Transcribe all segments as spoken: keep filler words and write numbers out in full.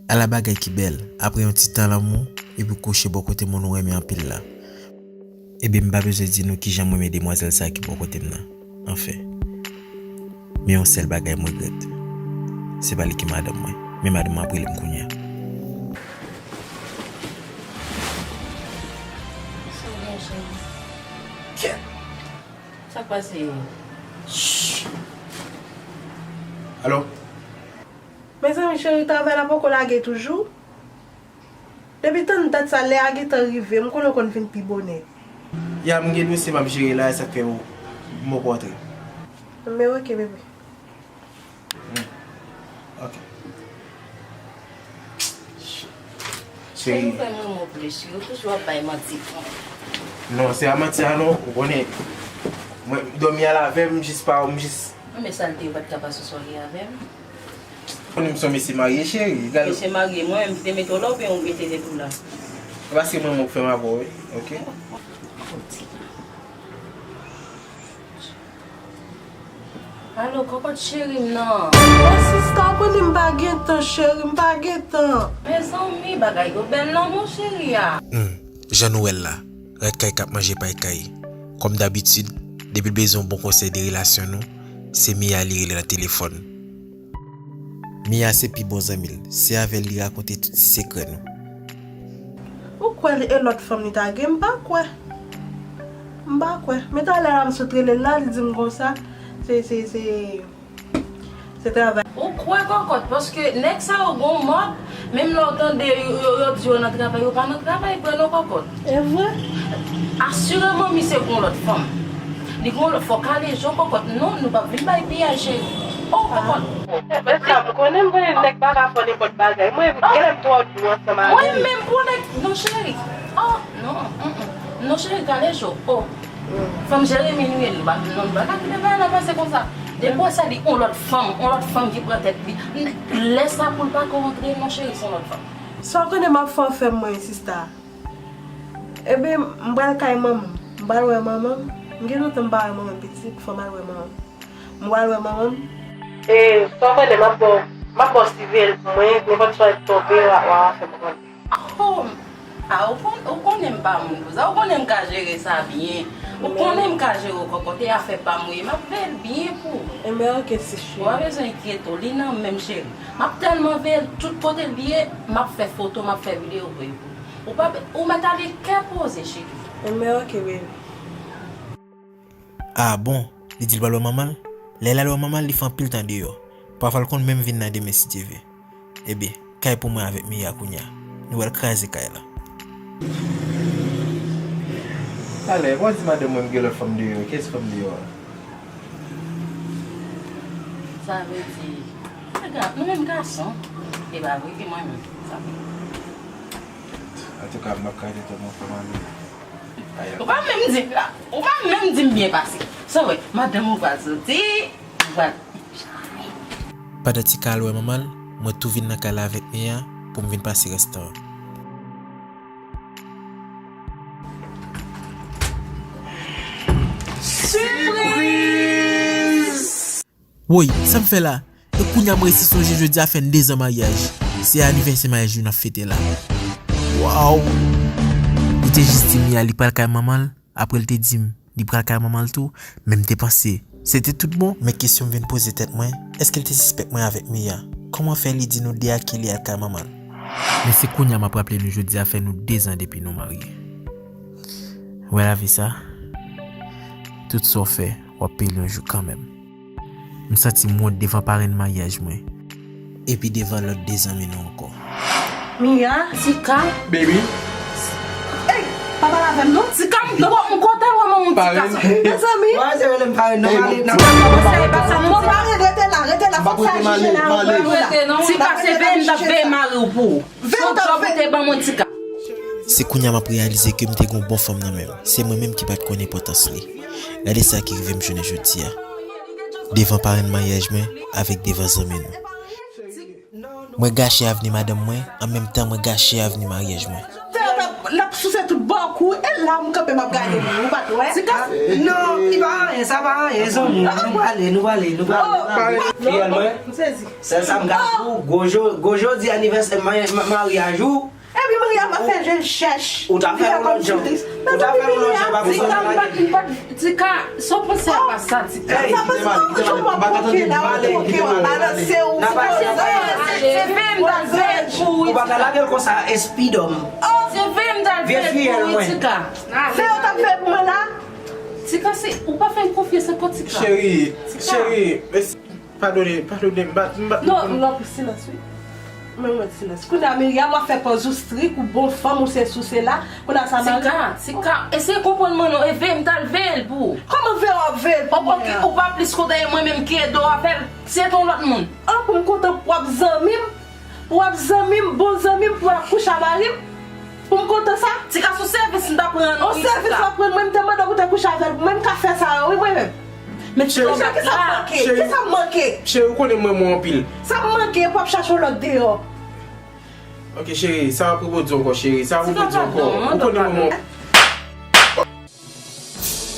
Ala bagay ki bèl, apre yon ti tan lanmou, epi w kouche bò kote moun ou renmen anpil la. Ebyen, m pa bezwen di nou kijan m renmen demwazèl sa ki bò kote m nan. Anfen, men yon sèl bagay m regrèt. Se pa li ki madanm mwen. Men madanm mwen ap rele m kounye a. Sa k pase? Alo? Mezanmi, cheri, travay la poko lage toujou? Depi tann dat sa, lè a gentan rive, m konnen w konn vin pi bonè. Ya, m gen dosye m ap jere la, e sa k fè w, m poko antre. Men ok, bebe. Hmm. Ok. Cheri, fè mwen mou plis, wi, ou toujou ap bay manti. Non, se pa manti a non, ou konnen. Mwen, m dòmi al avè m, jis pa, m jis. Mwen, men sa l te, ou pa t ka pase sòlè avè m. Konnen m se yon mesye marye, cheri. Mesye marye, mwen menm ki te mete w la, oubyen ou mete tèt ou la? E paske mwen menm ou fè m avè w, wi. Ok. Alo, kòkòt cheri m nan. O sista, ou konnen m pa gen tan, cheri, m pa gen tan. Mezanmi, bagay yo bèl nan non cheri a. Hmm, jan nou wè l la, rèd kay k ap manje pay kay. Kòm dabitid, depi l bezwen yon bon konsèy de relasyon nou, se Mia li rele nan telefòn. Mia se pi bon zanmi l, se avè l li rakonte tout ti sekrè nou. Ou kwè li e lòt fanm li ta gen? M pa kwè. M pa kwè. Men talè a m sot rele l la, li di m konsa, se, se, se, se travay. Ou kwè kòkòt, paske nèg sa yo gon mòd, menm lè w tande yo, yo, yo di yo nan travay, yo pa nan travay vre non kòkòt. E vre? Asireman misye gon lòt fanm. Li gon lòt, fò kale je w kòkòt. Non, nou p ap vin bay piyay cheri. Oh, kòkòt. Men sa m konnen, m konnen nèg pa ka fè nenpòt bagay. Mwen, genlè m twò di w ansanm avè l. Mwen menm pou nèg, non cheri. Oh, non, mm, mm. Non cheri, kale je w. Oh. Fanm Jeremi nou ye, nou pa, non, nou pa ka kite bagay la pase konsa. Depi w wè sa, li on lòt fanm, on lòt fanm ki pran tèt li. N-, lè sa pou l pa ka rantre, non cheri, se on lòt fanm. Sa w konnen m ap fè w fè m mwen, sista. Ebyen, m pral kay manman m. M pral wè manman m. M gen lontan m pa wè manman m pitit, fò m al wè manman m. M pral wè manman m. E, sa w konnen, m ap ba w, m ap ba w siveye l pou mwen, nenpòt sa w tonbe, w a, w a fè m konnen. Oh, a, ou kon-, ou konnen m pa moun konsa, ou konnen m ka jere sa byen. Ou konnen m ka jere w kòkòt, e afè pa m wi, m ap veye l byen pou ou. Enben, ok, sis cheri. Ou pa bezwen enkyete w, li nan men m cheri. M ap tèlman veye l tout kote l ye, m ap fè foto, m ap fè videyo voye pou ou. Ou pa be-, ou mèt ale kè poze, cheri. Enben, ok, baby. Ah bon, li di l pral wè manman l? Lè l al wè manman l, li fè anpil tan deyò. Pafwa l konn menm vin nan demen si Dye vle. Ebyen, kay pou mwen avèk Mia kounye a. Nou pral kraze kay la. Talè, w a di madanm mwen m gen lòt fanm deyò. Kiyès fanm deyò a? Sa vle di, nou menm gason. E pa vre, se mwen menm. Sa vle. Antouka, m ap kraze tèt mwen pou mami. Ou pa menm di, ou pa menm di m byen pase. Sa w wè, madanm ou pral soti, ou pral. Pandan Tika al wè manman l, mwen tou vin nan kay la avèk Mia pou m vin pase rès tan an. Sipriz! Woy, sa m fè la? E kounye a m resi sonje jodi a fè n dezan maryaj. Se anivèsè maryaj nou n ap fete la. Waw! Li te jis di Mia li pral kay manman l, apre l te di m li pral kay manman l tou, men m te panse se te tout bon. Men kesyon m vin poze tèt mwen, èske l te sispèk mwen avèk Mia? Kòman fè li di nou de a ke li al kay manman l? Men se kounye a m ap raple nou jodi a fè nou dezan depi nou marye. Wè lavi sa, tout sa w fè, w ap peye l yon jou kanmenm. M santi m wont devan parenn maryaj mwen. Epi devan lòt de zanmi nou ankò. Mia, Tika. Baby. Ey, pa pale avè m non. Tika, m, m kontan wè manman Tika sa. Mezanmi. Mwen se rele m parenn nan mari nan. Mwen pa rete la, rete la, fòk sa jije la. Tika se veye m t ap veye mari w pou ou. Son djòb ou te ban mwen Tika. Se kounye a m ap reyalize ke m te gen yon bon fanm nan men m. Se mwen menm ki pa t konn enpòtans li. Gade sa ki rive m jounen jodi a. Devan parenn maryaj mwen avèk devan zanmi nou. Mwen gache avni madanm mwen, an menm tan mwen gache avni maryaj mwen. L ap souse tout Bòkou, e la m kanpe m ap gade li, ou pa t wè? Tika. Non, li pa anyen, sa pa anyen, zanmi. Nou prale, nou prale, nou prale. Fiyèl mwen, sèl sa m ka di w, gwo jo-, gwo jodi anivèsè ma-, ma-, maryaj ou. Epi Maria m ap fè je chèch. Ou ta fè yon lòt jan. Ou ta fè yon lòt jan, pa pou sa. Tika, m pa t, m pa t, Tika, sa w panse a pa sa, Tika? Sa panse a yon jan w ap pwoke la, w ap pwoke, w ap balanse, w. Se veye m t al veye l pou ou, Tika. Ou pa ka lage l konsa, espidòm. Se veye m t al veye l pou ou, Tika. Veye w t ap veye pou mwen la. Tika, se, ou pa fè m konfyans ankò, Tika. Cheri, cheri, padone, padone, m pa, m pa. Non, non, silans, wi. Men mwen silans. Kounye a, Miriam, w ap fè pòz ou strik, ou bon fanm, ou sesi, ou sela. Kounye a, sa mari. Tika, Tika, eseye konprann mwen non, e veye m t al veye l pou ou. Kòman veye w ap veye l pou mwen a? Ou pa plis kontan e mwen menm ki ede w avè l, se t on lòt moun. An, pou m kontan pou w ap zanmi m, pou w ap zanmi m, bon zanmi m, pou w ap kouche a mari m, pou m kontan sa? Tika, sou sèvis m t ap rann ou, wi, Tika. On sèvis w ap rann mwen, m te mande w pou w te kouche avè l pou mwen, m ka fè sa yo, wi, mwen menm. Men Tika, kisa m manke? Kisa m manke? Cheri, ou konnen mwen, mwen anpil. Sa m manke, pou w ap chache yon lòt deyò. Ok, cheri, sa w ap repwodui ankò, cheri. Sa w ap repwodui ankò. Ou konnen mwen, mwen.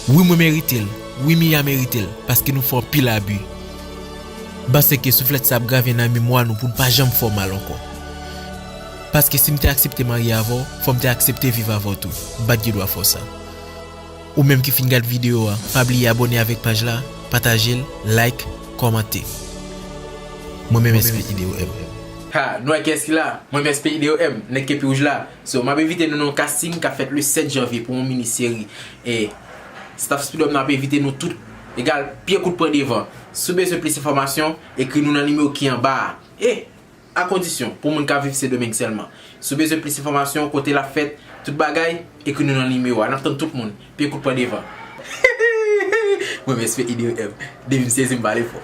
Wi, mwen merite l. Wi, Mia merite l. Paske nou fè anpil abi. M panse ke souflèt sa ap grave nan memwa nou pou n pa janm fè w mal ankò. Paske si m te aksepte marye avè w, fò m te aksepte viv avè w tou. M pa t gen dwa fè w sa. Ou menm ki fin gad videyo a, pa bliye abòne avèk paj la, pataje l, like, kòmante. Mwen menm S P I D O M. Ha, nou wè kiyès ki la? Mwen menm S P I D O M, nèg kepi wouj la. So, m ap envite nou nan yon casting k ap fèt le sèt janvye pou yon mini seri. E staff Speedom nan ap envite nou tout. Egal, pye kout pran devan. Si w bezwen plis enfòmasyon, ekri nou nan nimewo ki anba a. E a kondisyon, pou moun k ap viv Sendomeng sèlman. Si w bezwen plis enfòmasyon, kote l ap fèt, tout bagay, ekri nou nan nimewo a. N ap tann tout moun. Pye kout pran devan. Mwen menm S P I D O M. Depi m sezi, m pale fò.